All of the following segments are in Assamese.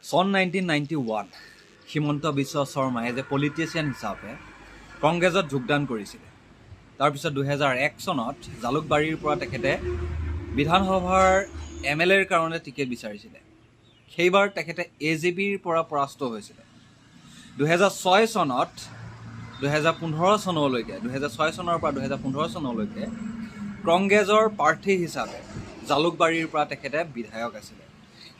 চন 1991, হিমন্ত বিশ্ব শৰ্মাই এজ এ পলিটিচিয়ান হিচাপে কংগ্ৰেছত যোগদান কৰিছিলে। তাৰপিছত 2001 চনত জালুকবাৰীৰ পৰা তেখেতে বিধানসভাৰ এম এল এৰ কাৰণে টিকেট বিচাৰিছিলে। সেইবাৰ তেখেতে এ জি পিৰ পৰা পৰাস্ত হৈছিলে। 2006 চনত 2015 চনলৈকে, 2006 চনৰ পৰা 2015 চনলৈকে কংগ্ৰেছৰ প্ৰাৰ্থী হিচাপে জালুকবাৰীৰ পৰা তেখেতে বিধায়ক আছিলে।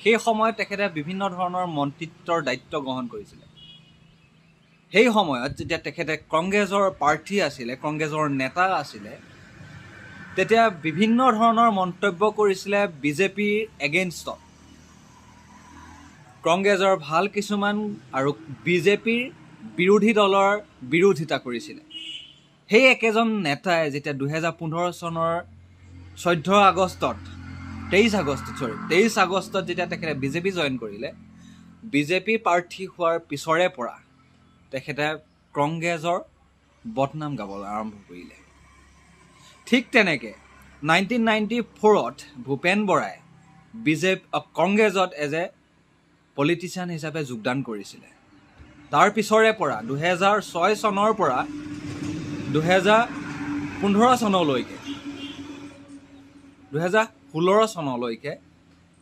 সেই সময়ত তেখেতে বিভিন্ন ধৰণৰ মন্ত্ৰিত্বৰ দায়িত্ব গ্ৰহণ কৰিছিলে। সেই সময়ত যেতিয়া তেখেতে কংগ্ৰেছৰ প্ৰাৰ্থী আছিলে, কংগ্ৰেছৰ নেতা আছিলে, তেতিয়া বিভিন্ন ধৰণৰ মন্তব্য কৰিছিলে বিজেপিৰ এগেইনষ্টত। কংগ্ৰেছৰ ভাল কিছুমান আৰু বিজেপিৰ বিৰোধী দলৰ বিৰোধিতা কৰিছিলে। সেই একেজন নেতাই যেতিয়া 2015 চনৰ 14 আগষ্টত, 23 আগষ্টত, চৰি, 23 আগষ্টত যেতিয়া তেখেতে বিজেপি জইন কৰিলে, বিজেপি প্ৰাৰ্থী হোৱাৰ পিছৰে পৰা তেখেতে কংগ্ৰেছৰ বদনাম গাবলৈ আৰম্ভ কৰিলে। ঠিক তেনেকৈ 1994ত ভূপেন বৰাই বিজেপি কংগ্ৰেছত এজ এ পলিটিচিয়ান হিচাপে যোগদান কৰিছিলে। তাৰ পিছৰে পৰা 2006 চনৰ পৰা 2015 চনলৈকে, 2016 চনলৈকে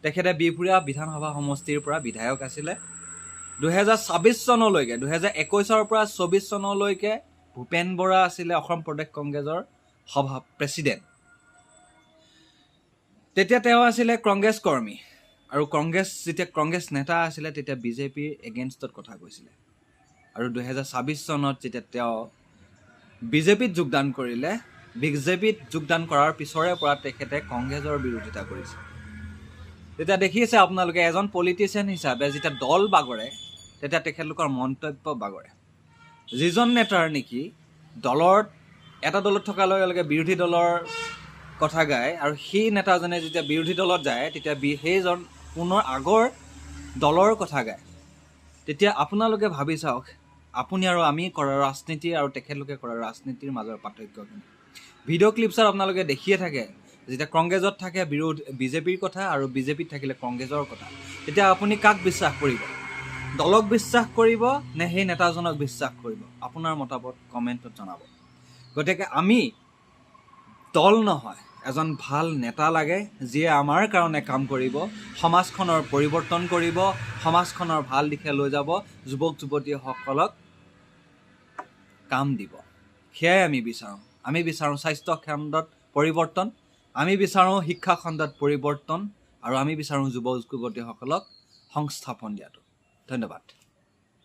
তেখেতে বিহপুৰীয়া বিধানসভা সমষ্টিৰ পৰা বিধায়ক আছিলে। 2026 চনলৈকে, 2021ৰ পৰা 24 চনলৈকে ভূপেন বৰা আছিলে অসম প্ৰদেশ কংগ্ৰেছৰ সভা প্ৰেচিডেণ্ট। তেতিয়া তেওঁ আছিলে কংগ্ৰেছ কৰ্মী আৰু কংগ্ৰেছ যেতিয়া কংগ্ৰেছ নেতা আছিলে, তেতিয়া বিজেপিৰ এগেইনষ্টত কথা কৈছিলে। আৰু 2026 চনত যেতিয়া তেওঁ বিজেপিত যোগদান কৰিলে, বিজেপিত যোগদান কৰাৰ পিছৰে পৰা তেখেতে কংগ্ৰেছৰ বিৰোধিতা কৰিছে। তেতিয়া দেখিছে আপোনালোকে, এজন পলিটিচিয়ান হিচাপে যেতিয়া দল বাগৰে, তেতিয়া তেখেতলোকৰ মন্তব্য বাগৰে। যিজন নেতাৰ নেকি দলত এটা দলত থকাৰ লগে লগে বিৰোধী দলৰ কথা গায় আৰু সেই নেতাজনে যেতিয়া বিৰোধী দলত যায়, তেতিয়া সেইজন পুনৰ আগৰ দলৰ কথা গায়, তেতিয়া আপোনালোকে ভাবি চাওক, আপুনি আৰু আমি কৰা ৰাজনীতি আৰু তেখেতলোকে কৰা ৰাজনীতিৰ মাজৰ পাৰ্থক্য কি। ভিডিঅ' ক্লিপছত আপোনালোকে দেখিয়ে থাকে, যেতিয়া কংগ্ৰেছত থাকে বিৰোধ বিজেপিৰ কথা আৰু বিজেপিত থাকিলে কংগ্ৰেছৰ কথা। তেতিয়া আপুনি কাক বিশ্বাস কৰিব? দলক বিশ্বাস কৰিব নে সেই নেতাজনক বিশ্বাস কৰিব? আপোনাৰ মতামত কমেণ্টত জনাব। গতিকে আমি দল নহয়, এজন ভাল নেতা লাগে, যিয়ে আমাৰ কাৰণে কাম কৰিব, সমাজখনৰ পৰিৱৰ্তন কৰিব, সমাজখনৰ ভাল দিশে লৈ যাব, যুৱক যুৱতীসকলক কাম দিব। সেয়াই আমি বিচাৰোঁ। আমি বিচাৰোঁ স্বাস্থ্য খণ্ডত পৰিৱৰ্তন, আমি বিচাৰোঁ শিক্ষা খণ্ডত পৰিৱৰ্তন আৰু আমি বিচাৰোঁ যুৱক যুৱতীসকলক সংস্থাপন দিয়াটো। ধন্যবাদ।